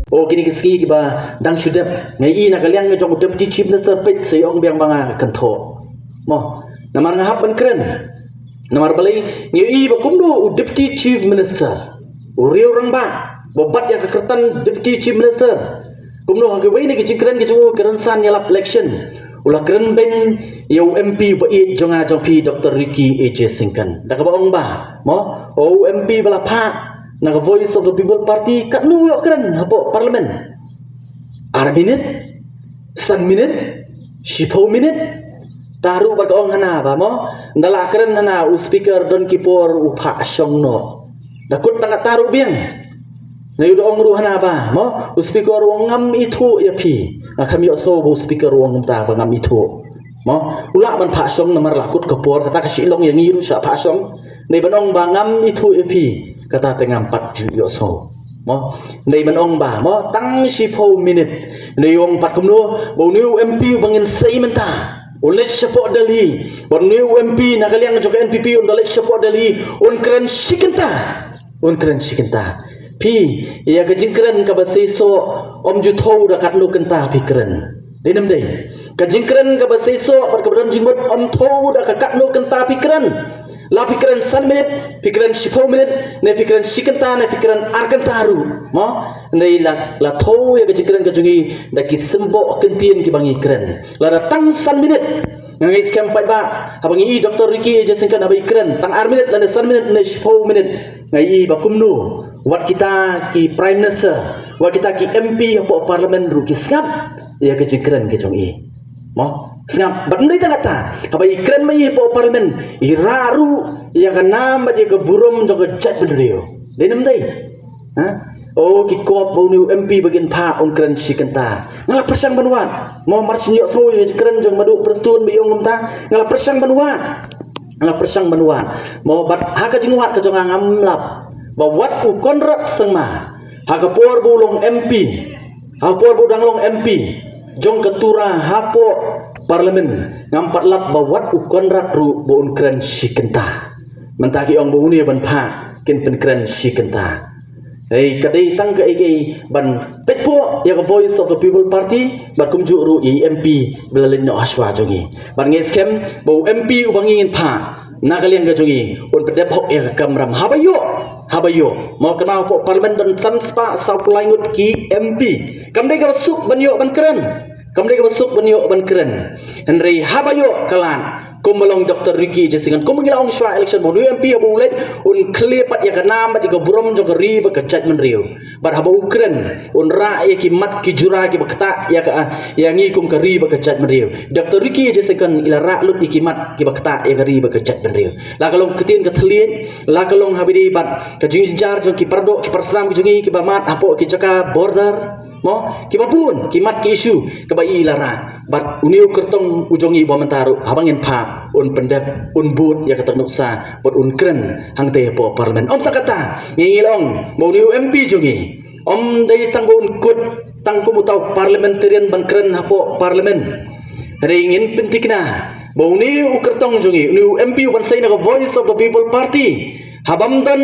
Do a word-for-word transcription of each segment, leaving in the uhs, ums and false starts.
O kine ki sngi kiba dang shu dep, nga i na ka liang jong u Deputy Chief Minister peit sa ïoh biang ba nga kynthoh. Mo, namar nga hap ban kren. Namar balei, nga i ba kumno u Deputy Chief Minister, u riew rangbah, ba bat ïa ka kyrteng Deputy Chief Minister, kumno ha kiwei na ki jingkren ki jong u, kren san ïalap election, u la kren beiñ ïa u M P ba ïeit jong nga jong phi, Doctor Ricky A J Syngkon. Da kaba ong ba, mo, o u M P ba la phah na ka Voice of the People Party, katno u ïoh kren hapoh Parliament? Ar minit, san minit, shiphew minit. Te ruh ba ka ong hana ba, mo, ynda la kren hana u Speaker don ki por u phah shong noh. Da kut tang kata ruh biang. Nga ïoh da ong ruh hana ba, mo, u Speaker u ong ngam ithuh ïa phi. Nga kam ïohsngew ba u Speaker u ong kumta ba ngam ithuh. Mo, u lah ban phah shong namar la kut ka por, kata ka shu long ïa ngi ruh shah phah shong. Dei ban ong ba ngam ithuh ïa phi, kata te ngam pat ju ïohsngew. Mo, dei ban ong ba, mo, tang shiphew minit. Dei ong pat kumno ba une u M P uba ngin sei mynta, un leit shapoh Delhi. Bad une u M P na ka liang jong ka N P P un da leit shapoh Delhi, un kren shi kynta. Un kren shi kynta. Phi, ïa ka jingkren kaba seisoh, ym ju thew da katno kynta phi kren. Dei ne ym dei? Ka jingkren kaba seisoh bad kaba don jingmut, ym thew da ka katno kynta phi kren. La phi kren san minit, phi kren shiphew minit, ne phi kren shi kynta, ne phi kren ar kynta ruh, mo? Hynrei la, la thew ïa ka jingkren ka jong ngi da ki symboh kyntien kiba ngi kren. Lada tang san minit, nga ngeit skhem paidbah, haba ngi i Doctor Ricky A J Syngkon haba i kren tang ar minit lane san minit ne shiphew minit, nga i ba kumno wat kita ki Prime Minister, wat kita ki M P hapoh Parliament ruh ki sngap ïa ka jingkren ka jong i. Mo, sngap. Bad ym dei tang kata, haba i kren ma i hapoh Parliament, i rah ruh ïa ka nam bad ïa ka burom jong ka jaitbynriew. Dei ne ym dei? Ha? O, ki kop ba une u M P ba ngin phah un kren shi kynta. Nga la pyrshang ban wad. Mo, mar shu ïohsngew ïa ka jingkren jong Maduh Prestone ba i ong kumta, nga la pyrshang ban wad. Nga la pyrshang ban wad. Mo, bad ha ka jingwad ka jong nga ngam lap ba wat u Conrad Sangma, ha ka por ba u long M P, ha ka por ba u dang long M P jong ka Tura hapoh Parliament, ngam pat lap ba wat u Conrad ruh ba un kren shi kynta. Mynta ki ong ba une ban phah kin pynkren shi kynta. Hei, ka dei tang kaei kaei ban peit phuh ïa ka Voice of the People Party bad kumjuh ruh ïa i M P ba la leit noh hashwa jong ngi. Bad nga ngeit skhem ba u M P uba ngi ngin phah na ka liang ka jong ngi un pyndep hok ïa ka kamram. Haba ïoh, haba ïoh. Mo, kynmaw hapoh Parliament don san spah sawphew lai ngut ki M P. Kam dei kaba suk ban ïoh ban kren. Kam dei kaba suk ban ïoh ban kren. Hynrei haba ïoh ka lad, kumba long Doctor Ricky A J Syngkon, kumba ngi la ong shwa election, ba une u M P haba u leit, un khlieh pat ïa ka nam bad ïa ka burom jong ka ri bad ka jaitbynriew. Bad haba u kren, un rah ïa ki mat ki jura kiba ktah ïa ka, ïa ngi kum ka ri bad ka jaitbynriew. Doctor Ricky A J Syngkon i la rah lut ïa ki mat kiba ktah ïa ka ri bad ka jaitbynriew. La ka long ktien ka thylliej, la ka long haba ïadei bad ka jingjynjar jong ki paradoh ki parasnam ki jong ngi kiba mad hapoh ki jaka border. Mo, kiba bun ki mat ki issue kaba i la rah. Bad une u kyrtong u jong ngi ba mynta ruh, haba ngin phah, un pyndep, un bud ïa kata ka nuksa bad un kren hangtei hapoh Parliament. Ym tang kata, ngi, ngi la ong ba une u M P jong ngi ym dei tang ba un kut tang kum uta u parliamentarian ban kren hapoh Parliament. Hynrei ngin pynthikna ba une u kyrtong jong ngi, une u M P uban sei na ka Voice of the People Party, haba ym don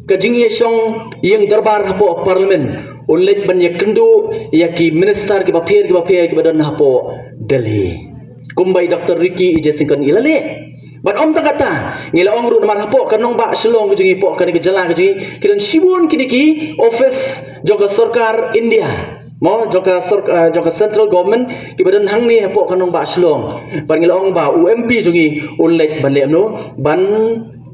ka jingïashong ïing dorbar hapoh Parliament, un leit ban ïakynduh ïa ki minister kiba pher kiba pher kiba don hapoh Delhi, kumba i Doctor Ricky A J Syngkon i la leh. Bad ym tang kata, ngi la ong ruh namar hapoh ka nongbah Shillong ka jong ngi, hapoh kane ka jylla ka jong ngi, ki don shibun kine ki office jong ka sorkar India. Mo, jong ka sork-, ah, jong ka central government kiba don hangne hapoh ka nongbah Shillong. Bad ngi la ong ba u M P jong ngi un leit ban leh kumno, ban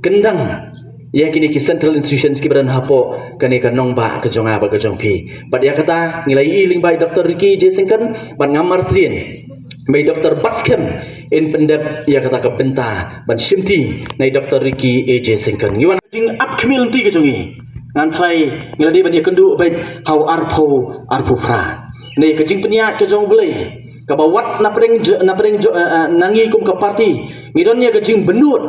kyndang ïa kine ki central institutions kiba don hapoh kane ka nongbah ka jong nga bad ka jong phi. Bad ïa kata ngi la ïohi lyngba i Doctor Ricky A J Syngkon, bad nga martien ba i Doctor Batskhem in pyndep ïa kata ka bynta ban shimti na i Doctor Ricky A J Syngkon. Ngi wan ka jingap khmih lynti ka jong ngi. Ngan trai ngi la dei ban ïakynduh beit ha u arphew arphew phra. Ngi ka jingpynïaid ka jong U Blei kaba wat na pdeng jo-, na pdeng jo-, eh, eh, na ngi kum ka party. Ngi don ïa ka jingbynnud.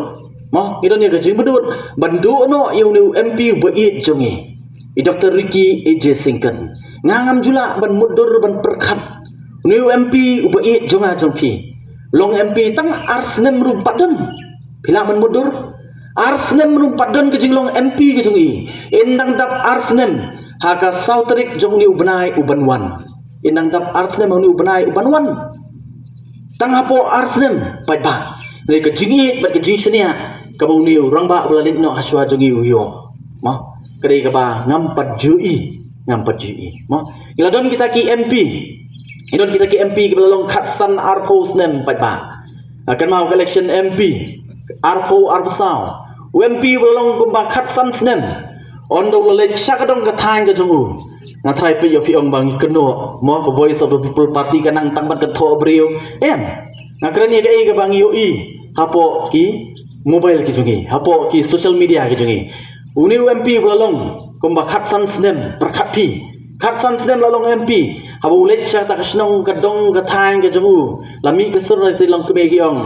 Mo, ngi don ïa ka jingbynnud ban duh noh ïa une u M P uba ïeit jong ngi, i Doctor Ricky A J Syngkon. Nga ngam ju lah ban mutdur ban pyrkhat. Une u M P uba ïeit jong nga jong phi, long M P tang ar snem ruh pat don. Phi lah ban mutdur? Ar snem ruh ym pat don ka jinglong M P ka jong i. Yn dang dap ar snem ha ka saw tarik jong une u bnai u ban wan. Yn dang dap ar snem ha une u bnai u ban wan. Tang hapoh ar snem paidbah. Hynrei ka jingïeit bad ka jingshaniah kaba une u rangbah ba la leit noh ha shuwa jong i u ïoh, mo, ka dei kaba ngam pat ju ïohi, ngam pat ju ïohi, mo. Ngi la don kita ki M P, ngi don kita ki M P kiba la long khatsan arphew snem paidbah. Nga kynmaw ka election M P arphew arphew saw, u M P uba la long kumba khatsan snem, ynda u la leit sha ka dong ka thaiñ ka jong u. Nga tharai phi ïoh phi ong ba ngi kynnoh, mo, ka Voice of the People Party ka nang tang ban kynthoh briew. Em, nga kren ïa kaei kaba ngi ïohi hapoh ki mobile ki jong ngi, hapoh ki social media ki jong ngi. Une u M P uba la long kumba khatsan snem pyrkhat phi, khatsan snem la long M P, haba u leit sha kata ka shnong ka dong ka thaiñ ka jong u, la mih ka sur na ki longkmie ki ong,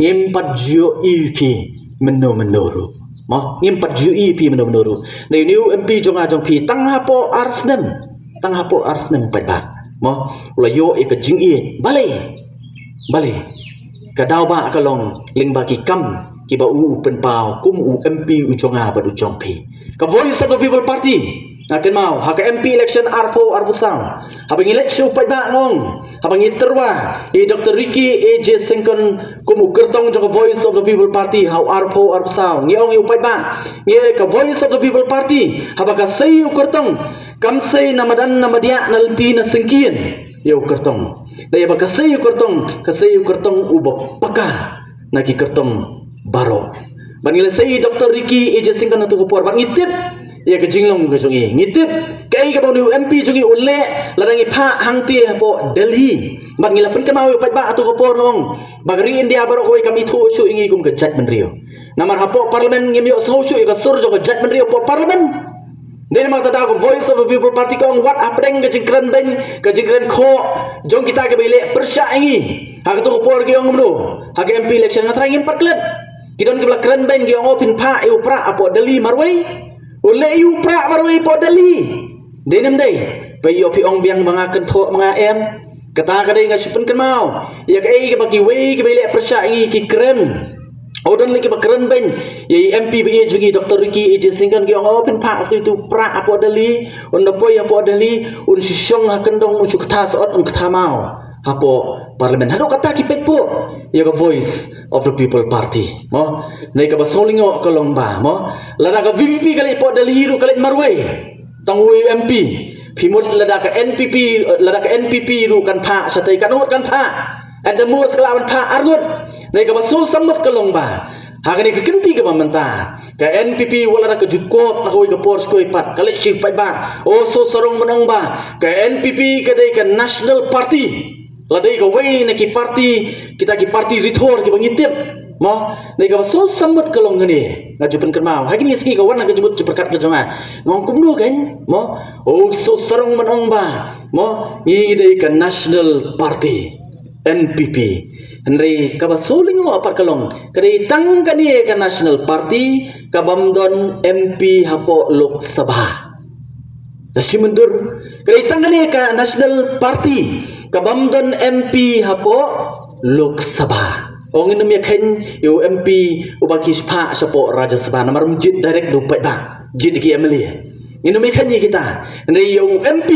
ngim pat ju ïohi phi mynno mynno ruh, mo, ngim pat ju ïohi phi mynno mynno ruh. Hynrei une u M P jong nga jong phi tang hapoh ar snem, tang hapoh ar snem paidbah, mo, u la ïoh ïa ka jingïeit. Balei? Balei? Ka daw ba ka long lyngba ki kam kiba u u pynpaw kum u M P u jong nga bad u jong phi. Ka Voice of the People Party, nga kynmaw ha ka M P election arphew arphew saw, haba ngi leit sha u paidbah, nga ong, haba ngi tyrwa ïa i Doctor Ricky A J Syngkon kum u kyrtong jong ka Voice of the People Party ha u arphew arphew saw, ngi ong ïa u paidbah, ngi, ka Voice of the People Party, haba ka sei u kyrtong, kam sei na madan na madiah na lynti na syngkien ïa u kyrtong. Dei ba ka sei u kyrtong, ka sei u kyrtong uba paka na ki kyrtong baroh. Bad ngi la sei Doctor Ricky A J Syngkon ha tu ka por, bad ngi tip ïa ka jinglong ka jong i. Ngi tip kaei kaba une u M P jong i un leh lada ngi phah hangtei hapoh Delhi. Bad ngi la pynkynmaw ïa u paidbah ha tu ka por, nga ong, ba ka ri India baroh kawei kam ithuh shuh ïa ngi kum ka jaitbynriew. Namar hapoh Parliament ngim ïohsngew shuh ïa ka sur jong ka jaitbynriew hapoh Parliament. Dei namar kata ka Voice of the People Party ka ong wat hapdeng ka jingkren beiñ, ka jingkren khoh jong kita kiba ïaleh pyrshah ïa ngi ha kato ka por, ki ong kumno ha ka M P election, nga tharai ngim pat klet. Ki don kiba la kren beiñ, ki ong, o, phin phah ïa u Prah hapoh Delhi marwei. U leh ïa u Prah marwei hapoh Delhi. Dei ne ym dei? Phi ïoh phi ong biang ba nga kynthoh ma nga, em. Kata ka dei nga shu pynkynmaw ïa kaei kaba kiwei kiba ïaleh pyrshah ïa ngi ki kren. O, don lei kiba kren beiñ ïa i M P ba ïeit jong ngi Doctor Ricky A J Syngkon, ki ong, o, phin phah sa ïa utu u Prah hapoh Delhi, un da poi hapoh Delhi, un shu shong ha kyndong, un shu ktah sa ot, un ktah maw hapoh Parliament. Haduh katta ki peit pok ïa ka Voice of the People Party, mo. Hynrei kaba sngewlyngngoh ka long ba, mo, lada ka V P P ka leit hapoh Delhi ruh ka leit marwei tang uwei u M P. Phi mut lada ka N P P, lada ka N P P ruh kan phah shatei, katno ngut kan phah? At the most ka lah ban phah arngut. Hynrei kaba sngewsammut ka long ba ha kane ka kynti kaba mynta, ka N P P wat lada ka ju kop ha kawei ka por sha kawei pat, ka leit sha ki paidbah, o, sngewsarong ban ong ba ka N P P ka dei ka National Party. La dei kawei na ki party, kita ki party rithor kiba ngi tip, mo. Hynrei kaba sngewsammut ka long kane, nga ju pynkynmaw ha kine ki sngi, ka wan ha ka jingmut jingpyrkhat ka jong nga. Nga ong kumno keiñ, mo? O, sngewsarong ban ong ba, mo, ngi dei ka National Party, N P P. Hynrei kaba sngewlyngngoh pat ka long, ka dei tang kane ka National Party kabym don M P hapoh Lok Sabha. Ka shim myndur, ka dei tang kane ka National Party kabym don M P hapoh Lok Sabha. O, ngin ym ïakheiñ ïa u M P uba ki phah shapoh Rajya Sabha, namar um jied direct da u paidbah, jied da ki M L A. Ngin ym ïakheiñ ïa kita. Hynrei ïa u M P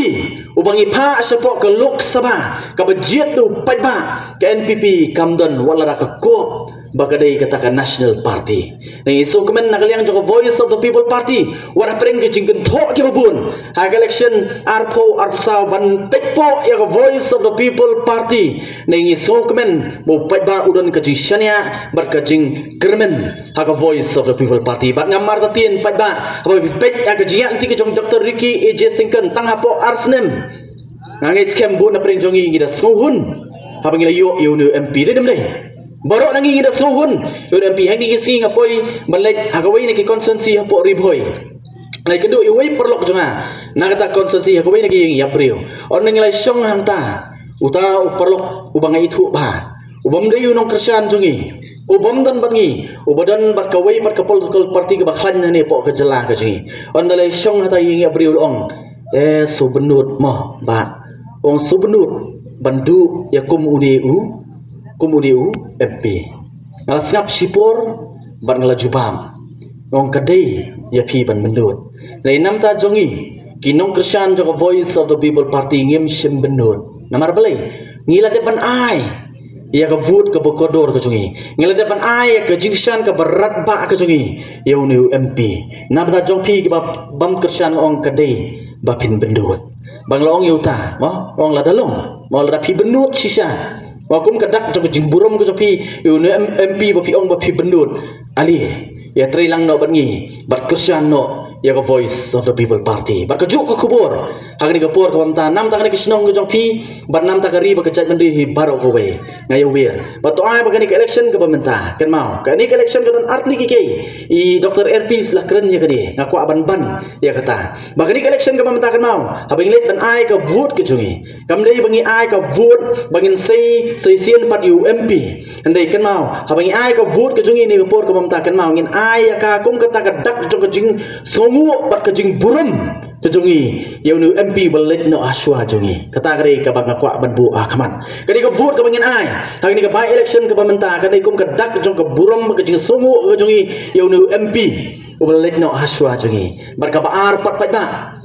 uba ngi phah shapoh ka Lok Sabha kaba jied da u paidbah, ka N P P kam don wat lada ka kop ba ka dei kata ka National Party. Ngi sngewkmen na ka liang jong ka Voice of the People Party, wat hapdeng ki jingkynthoh kiba bun ha ka election arphew arphew saw, ban peit pok ïa ka Voice of the People Party. Ngi sngewkmen ba u paidbah u don ka jingshaniah bad ka jingkyrmen ha ka Voice of the People Party. Bad ngam artatien paidbah, haba phi peit ha ka jingïaid lynti ka jong Doctor Ricky A J Syngkon tang hapoh ar snem, nga ngeit skhem bun na pdeng jong ngi ngi da sngewhun haba ngi la ïoh ïa une u M P, dei ne ym dei? Baroh na ngi ngi da sngewhun ïa une u M P. Ha kine ki sngi nga poi ban leit ha kawei na ki constituency hapoh Ri Bhoi. Nga la ïakynduh ïa uwei u paralok jong nga na kata ka constituency ha kawei na ki ïing ïap briew. Ynda ngi la shong hangta, uta u paralok uba nga ithuh bha, u bym dei u nongkyrshan jong ngi, u bym don bad ngi, uba don bad kawei pat ka political party kaba khlaiñ hangne hapoh ka jylla ka jong ngi. Ynda la shong hangta ha ïing ïap briew, u la ong, eh, sngewbynnud mo, bah. U ong, sngewbynnud ban duh ïa kum une u, kum une u M P. Nga la sngap shipor bad nga la jubab. Ong ka dei ïa phi ban pyndud. Hynrei namta jong ngi ki nongkyrshan jong ka Voice of the People Party ngim shym pyndud. Namar balei? Ngi la dep ban ai ïa ka vote kaba kordor ka jong ngi. Ngi la dep ban ai ïa ka jingkyrshan kaba radbah ka jong ngi ïa une u M P. Namta jong phi kiba bym kyrshan, ong ka dei ba phin pyndud. Ba nga la ong ïa uta, mo, ong lada long, mo, lada phi pyndud shisha, mo, kum ka dak jong ka jingburom ka jong phi ïa une M-, M P ba phi ong ba phi pyndud, ale, ïa trei lang noh bad ngi, bad kyrshan noh ïa ka Voice of the People Party. Bad kajuh ka khubor ha kane ka por kaba mynta, namta kane ka shnong ka jong phi, bad namta ka ri bad ka jaitbynriew hi baroh kawei, nga ïa wer. Bad to ai ba kane ka election kaba mynta, kynmaw, kane ka election ka don artylli ki kei. I Doctor Airpeace la kren ïa kane, nga kwah ban ban ïa kata. Ba kane ka election kaba mynta, kynmaw, haba ngi leit ban ai ka vote ka jong ngi, kam dei ba ngi ai ka vote ba ngin sei, sei sien pat ïa u M P. Hynrei kynmaw, haba ngi ai ka vote ka jong ngi ne ka por kaba mynta, kynmaw, ngin ai ïa ka kum kata ka dak jong ka jingsngewnguh bad ka jingburom ka jong ngi ïa une u M P ba leit noh hashwa jong ngi. Kata ka dei kaba nga kwah ban buh ha khmat. Ka dei ka vote kaba ngin ai ha kane ka by election kaba mynta, ka dei kum ka dak jong ka burom bad ka jingsngewnguh ka jong ngi ïa une u M P uba leit noh hashwa jong ngi. Bad kaba ar pat, paidbah,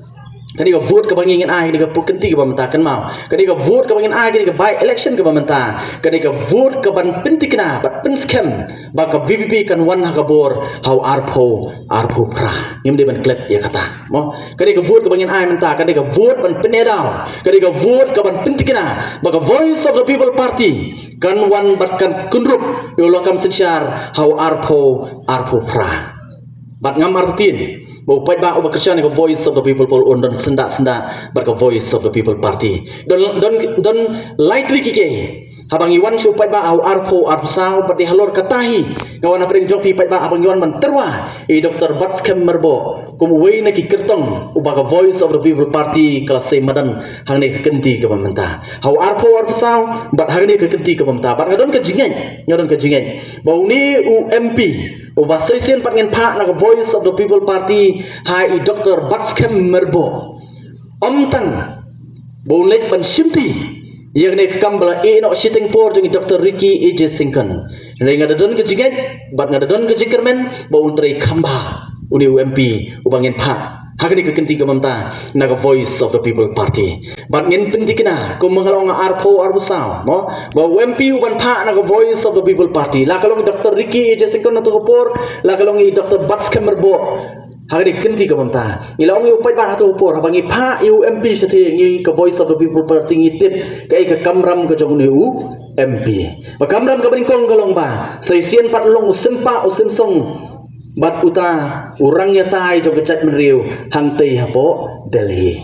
ka dei ka vote kaba ngin ai ha kane ka kynti kaba mynta, kynmaw, ka dei ka vote kaba ngin ai ha kane ka by election kaba mynta, ka dei ka vote kaban pynthikna bad pynskhem ba ka V P P kan wan ha ka bor ha u arphew, arphew phra. Ngim dei ban klet ïa kata, mo. Ka dei ka vote kaba ngin ai mynta, ka dei ka vote ban pynïadaw, ka dei ka vote kaban pynthikna ba ka Voice of the People Party kan wan bad kan kynrup ïa u lakam synshar ha u arphew, arphew phra. Bad ngam artatien ba u paidbah uba kyrshan ïa ka Voice of the People Poll un don syndah syndah bad ka Voice of the People Party. Don, don, don lai tylli ki kei. Haba ngi wan sha u paidbah ha u arphew, arphew saw, bad dei halor kata hi nga wan hapdeng jong phi, paidbah, haba ngi wan ban tyrwa ïa i Doctor Batskhem Myrboh kum uwei na ki kyrtong uba ka Voice of the People Party ka la sei madan ha kane ka kynti kaba mynta, ha u arphew, arphew saw, bad ha kane ka kynti kaba mynta. Bad nga don ka jingngeit, nga don ka jingngeit ba une u M P uba shisien pat ngin phah na ka Voice of the People Party, ha i Doctor Batskhem Myrboh, ym tang ba un leit ban shimti ïa kane ka kam ba la ïeh noh shiteng por jong i Doctor Ricky A J Syngkon, hynrei nga da don ka jingngeit bad nga da don ka jingkyrmen ba un trei kham bha une u M P uba ngin phah ha kane ka kynti kaba mynta na ka Voice of the People Party. Bad ngin pynthikna, kum ba nga la ong, arphew, arphew saw, mo, ba u M P uban phah na ka Voice of the People Party, la ka long Doctor Ricky A J Syngkon ha kato ka por, la ka long i Doctor Batskhem Myrboh ha kane ka kynti kaba mynta. Ngi la ong ïa u paidbah ha kato ka por, haba ngi phah ïa u M P shathie, ngi ka Voice of the People Party ngi tip kaei ka kamram ka jong une u M P. Ba kamram kaba nyngkong ka long ba shisien pat long u sympa, u symsong bad uta u rangïatai jong ka jaitbynriew hangtei hapoh Delhi.